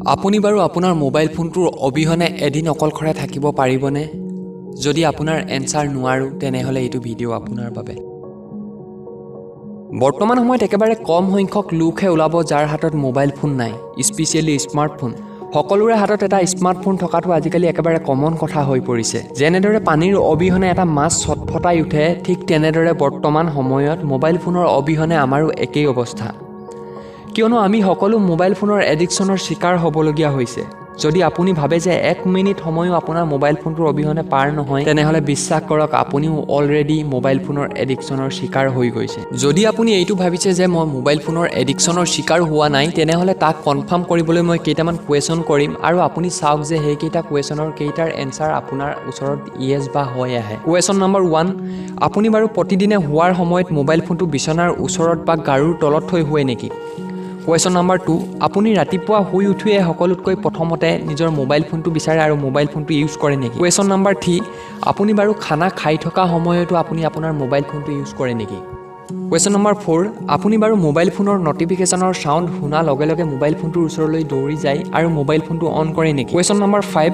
আপুনি বাৰু আপোনাৰ মোবাইল ফোনটোৰ অবিহনে এদিন অকলশৰে থাকিব পাৰিবনে? যদি আপোনাৰ এনচাৰ নোৱাৰোঁ, তেনেহ'লে এইটো ভিডিঅ' আপোনাৰ বাবে। বৰ্তমান সময়ত একেবাৰে কম সংখ্যক লোকহে ওলাব যাৰ হাতত মোবাইল ফোন নাই, স্পেচিয়েলি স্মাৰ্টফোন। সকলোৰে হাতত এটা স্মাৰ্টফোন থকাটো আজিকালি একেবাৰে কমন কথা হৈ পৰিছে। যেনেদৰে পানীৰ অবিহনে এটা মাছ ছটফটাই উঠে, ঠিক তেনেদৰে বৰ্তমান সময়ত মোবাইল ফোনৰ অবিহনে আমাৰো একেই অৱস্থা। কিয়নো আমি সকলো মোবাইল ফোনৰ এডিকশ্যনৰ চিকাৰ হ'বলগীয়া হৈছে। যদি আপুনি ভাবে যে এক মিনিট সময়ো আপোনাৰ মোবাইল ফোনটোৰ অবিহনে পাৰ নহয়, তেনেহ'লে বিশ্বাস কৰক, আপুনিও অলৰেডি মোবাইল ফোনৰ এডিকশ্যনৰ চিকাৰ হৈ গৈছে। যদি আপুনি এইটো ভাবিছে যে মই মোবাইল ফোনৰ এডিকশ্যনৰ চিকাৰ হোৱা নাই, তেনেহ'লে তাক কনফাৰ্ম কৰিবলৈ মই কেইটামান কুৱেশ্যন কৰিম আৰু আপুনি চাওক যে সেইকেইটা কুৱেশ্যনৰ কেইটাৰ এনচাৰ আপোনাৰ ওচৰত য়েছ বা হয় আহে। কুৱেশ্যন নম্বৰ 1, আপুনি বাৰু প্ৰতিদিনে শোৱাৰ সময়ত মোবাইল ফোনটো বিচনাৰ ওচৰত বা গাৰুৰ তলত থৈ শুৱে নেকি? কুৱেশ্যন নম্বৰ 2, আপুনি ৰাতিপুৱা শুই উঠিয়ে সকলোতকৈ প্ৰথমতে নিজৰ মোবাইল ফোনটো বিচাৰে আৰু মোবাইল ফোনটো ইউজ কৰে নেকি? কুৱেশ্যন নম্বৰ 3, আপুনি বাৰু খানা খাই থকা সময়তো আপুনি আপোনাৰ মোবাইল ফোনটো ইউজ কৰে নেকি? কুৱেশ্যন নম্বৰ 4, আপুনি বাৰু মোবাইল ফোনৰ নটিফিকেশ্যনৰ চাউণ্ড শুনাৰ লগে লগে মোবাইল ফোনটোৰ ওচৰলৈ দৌৰি যায় আৰু মোবাইল ফোনটো অন কৰে নেকি? কুৱেশ্যন নম্বৰ 5,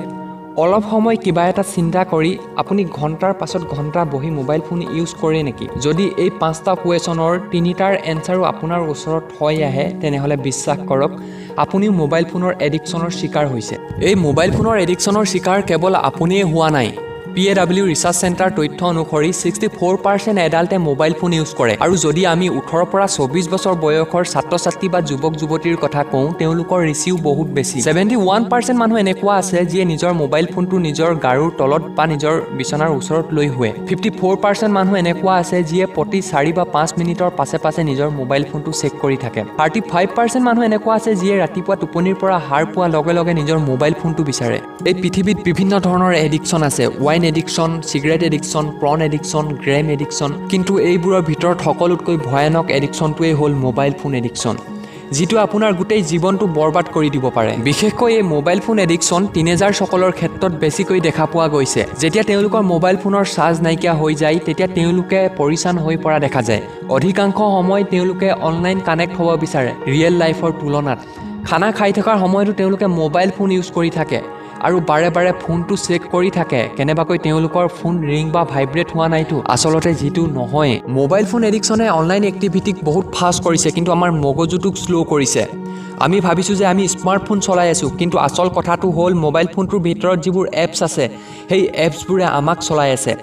অলপ সময় কিবা এটা চিন্তা কৰি আপুনি ঘণ্টাৰ পাছত ঘণ্টা বহি মোবাইল ফোন ইউজ কৰে নেকি? যদি এই পাঁচটা কুৱেশ্যনৰ তিনিটাৰ এনচাৰো আপোনাৰ ওচৰত হয় আহে, তেনেহ'লে বিশ্বাস কৰক, আপুনিও মোবাইল ফোনৰ এডিকশ্যনৰ চিকাৰ হৈছে। এই মোবাইল ফোনৰ এডিকশ্যনৰ চিকাৰ কেৱল আপুনিয়ে হোৱা নাই। পিএ ডাব্লিউ ৰিচাৰ্চ চেণ্টাৰ তথ্য অনুসৰি 64% এডাল্টে মোবাইল ফোন ইউজ কৰে আৰু যদি আমি 18ৰ পৰা 24 বছৰ বয়সৰ ছাত্ৰ ছাত্ৰী বা যুৱক যুৱতীৰ কথা কওঁ, তেওঁলোকৰ ৰেচিঅ' বহুত বেছি। 71% মানুহ এনেকুৱা আছে যিয়ে নিজৰ মোবাইল ফোনটো নিজৰ গাৰুৰ তলত বা নিজৰ বিচনাৰ ওচৰত লৈ শুৱে। 54% মানুহ এনেকুৱা আছে যিয়ে প্ৰতি 4 বা 5 মিনিটৰ পাছে পাছে নিজৰ মোবাইল ফোনটো চেক কৰি থাকে। 35% মানুহ এনেকুৱা আছে যিয়ে ৰাতিপুৱা টোপনিৰ পৰা সাৰ পোৱাৰ লগে লগে নিজৰ মোবাইল ফোনটো বিচাৰে। এই পৃথিৱীত বিভিন্ন ধৰণৰ এডিকশ্যন আছে, wine addiction, cigarette addiction, porn addiction, game addiction। কিন্তু এইবোৰৰ ভিতৰত সকলোতকৈ ভয়ানক এডিকশ্যনটোৱেই হ'ল মোবাইল ফোন এডিকশ্যন, যিটো আপোনাৰ গোটেই জীৱনটো বৰবাদ কৰি দিব পাৰে। বিশেষকৈ এই মোবাইল ফোন এডিকশ্যন টিনেজাৰ্ছসকলৰ ক্ষেত্ৰত বেছিকৈ দেখা পোৱা গৈছে। যেতিয়া তেওঁলোকৰ মোবাইল ফোনৰ চাৰ্জ নাইকিয়া হৈ যায়, তেতিয়া তেওঁলোকে পৰিচান হৈ পৰা দেখা যায়। অধিকাংশ সময় তেওঁলোকে অনলাইন কানেক্ট হ'ব বিচাৰে ৰিয়েল লাইফৰ তুলনাত। খানা খাই থকাৰ সময়তো তেওঁলোকে মোবাইল ফোন ইউজ কৰি থাকে আৰু বাৰে বাৰে ফোনটো চেক কৰি থাকে, কেনেবাকৈ তেওঁলোকৰ ফোন ৰিং বা ভাইব্ৰেট হোৱা নাইতো। আচলতে যিটো নহয়। মোবাইল ফোন এডিকশ্যনে অনলাইন এক্টিভিটিক বহুত ফাষ্ট কৰিছে, কিন্তু আমাৰ মগজুটোক শ্ল' কৰিছে। আমি ভাবিছোঁ যে আমি স্মাৰ্টফোন চলাই আছোঁ, কিন্তু আচল কথাটো হ'ল মোবাইল ফোনটোৰ ভিতৰত যিবোৰ এপছ আছে, সেই এপছবোৰে আমাক চলাই আছে।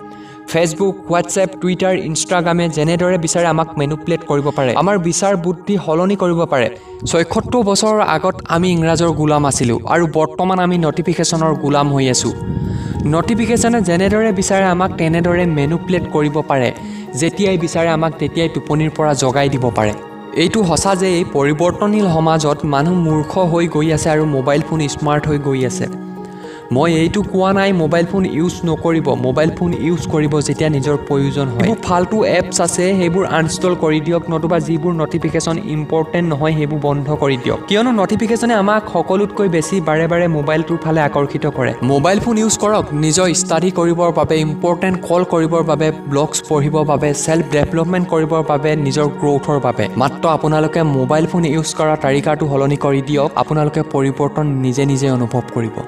ফেচবুক, হোৱাটছএপ, টুইটাৰ, ইনষ্টাগ্ৰামে যেনেদৰে বিচাৰে আমাক মেনুপুলেট কৰিব পাৰে, আমাৰ বিচাৰ বুদ্ধি সলনি কৰিব পাৰে। 76 বছৰৰ আগত আমি ইংৰাজৰ গোলাম আছিলোঁ আৰু বৰ্তমান আমি নটিফিকেশ্যনৰ গোলাম হৈ আছোঁ। নটিফিকেশ্যনে যেনেদৰে বিচাৰে আমাক তেনেদৰে মেনুপুলেট কৰিব পাৰে। যেতিয়াই বিচাৰে আমাক তেতিয়াই টোপনিৰ পৰা জগাই দিব পাৰে। এইটো সঁচা যে এই পৰিৱৰ্তনশীল সমাজত মানুহ মূৰ্খ হৈ গৈ আছে আৰু মোবাইল ফোন স্মাৰ্ট হৈ গৈ আছে। মই এইটো কোৱা নাই মোবাইল ফোন ইউজ নকৰিব। মোবাইল ফোন ইউজ কৰিব যেতিয়া নিজৰ প্ৰয়োজন হয়। যিবোৰ ফাল্টু এপছ আছে, সেইবোৰ আনইনষ্টল কৰি দিয়ক, নতুবা যিবোৰ নটিফিকেশ্যন ইম্পৰ্টেণ্ট নহয়, সেইবোৰ বন্ধ কৰি দিয়ক। কিয়নো নটিফিকেশ্যনে আমাক সকলোতকৈ বেছি বাৰে বাৰে মোবাইলটোৰ ফালে আকৰ্ষিত কৰে। মোবাইল ফোন ইউজ কৰক নিজৰ ষ্টাডি কৰিবৰ বাবে, ইম্পৰ্টেণ্ট কল কৰিবৰ বাবে, ব্লগছ পঢ়িবৰ বাবে, ছেল্ফ ডেভেলপমেণ্ট কৰিবৰ বাবে, নিজৰ গ্ৰ'থৰ বাবে। মাত্ৰ আপোনালোকে মোবাইল ফোন ইউজ কৰা তাৰিকাটো সলনি কৰি দিয়ক, আপোনালোকে পৰিৱৰ্তন নিজে নিজে অনুভৱ কৰিব।